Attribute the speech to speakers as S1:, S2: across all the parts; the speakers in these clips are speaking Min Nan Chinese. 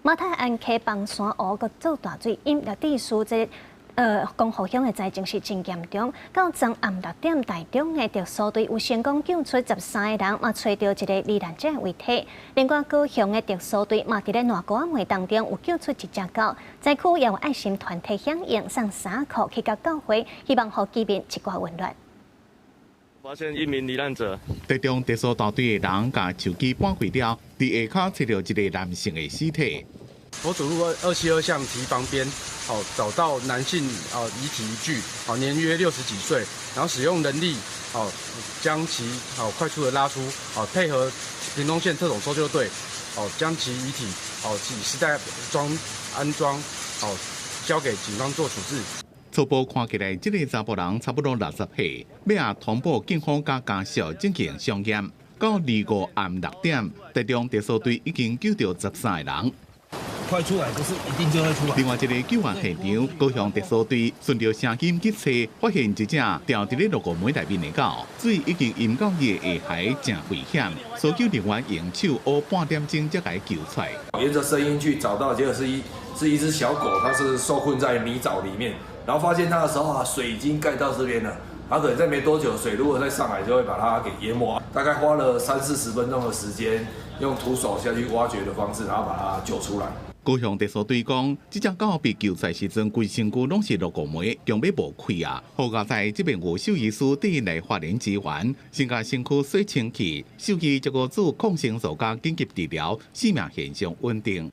S1: 馬太鞍溪枋山湖閣做大水，淹了地數這光復鄉的災情是真嚴重。到昨暗6點，台中的特搜隊有成功救出13個人，嘛揣著一个罹難者遺體。另外，高雄的特搜隊嘛佇咧爛糊仔糜當中有救出一隻狗。災區也有愛心團體響應，送衫褲去共教會，希望予居民一寡溫暖。
S2: 發現一名罹難者。
S3: 台中特搜大隊的人共手機搬開了，佇下跤揣著一个男性的屍體。
S4: 佛祖路272巷堤防邊，哦，找到男性哦遺體一具，哦，年約60幾歲，然後使用人力，哦，將其哦快速的拉出，哦，配合屏東縣特種搜救隊，哦，將其遺體哦以屍袋裝安裝，哦，交給警方做處置。
S3: 初步看起來，這个查埔人差不多60歲，尾仔通報警方佮家屬進行相驗。到25暗6點，台中特搜隊已經救著13個人。
S5: 快出來不是一定就會出來。
S3: 另外一个救援現場，高雄特搜隊順著聲音去揣，發現一隻牢佇咧落雨糜內面的狗，水已經淹到伊的下頦，誠危險。搜救人員用手挖半點鐘才共伊救出來。
S6: 沿著聲音去找到，結果是一隻小狗，它是受困在泥沼裡面，然後發現它的時候啊，水已經蓋到這邊了，它可能在沒多久，水如果再上來，就會把它給淹沒。大概花了三四十分鐘的時間，用徒手下去挖掘的方式，然後把它救出來。
S3: 高雄特搜隊講，這隻狗被救出來時陣，規身軀攏是落雨糜，強欲無氣啊！好佳哉這邊有獸醫師佇𪜶來花蓮支援，先共身軀洗清氣，獸醫才閣注抗生素佮緊急治療，生命現象穩定。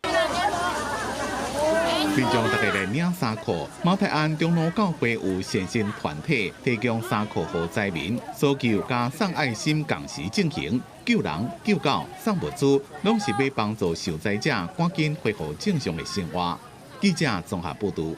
S3: 民眾逐家來領衫褲，馬太鞍長老教會有善心團體提供衫褲予災民，搜救佮送愛心仝時進行，救人、救狗、送物資，攏是欲幫助受災者趕緊恢復正常的生活。記者綜合報導。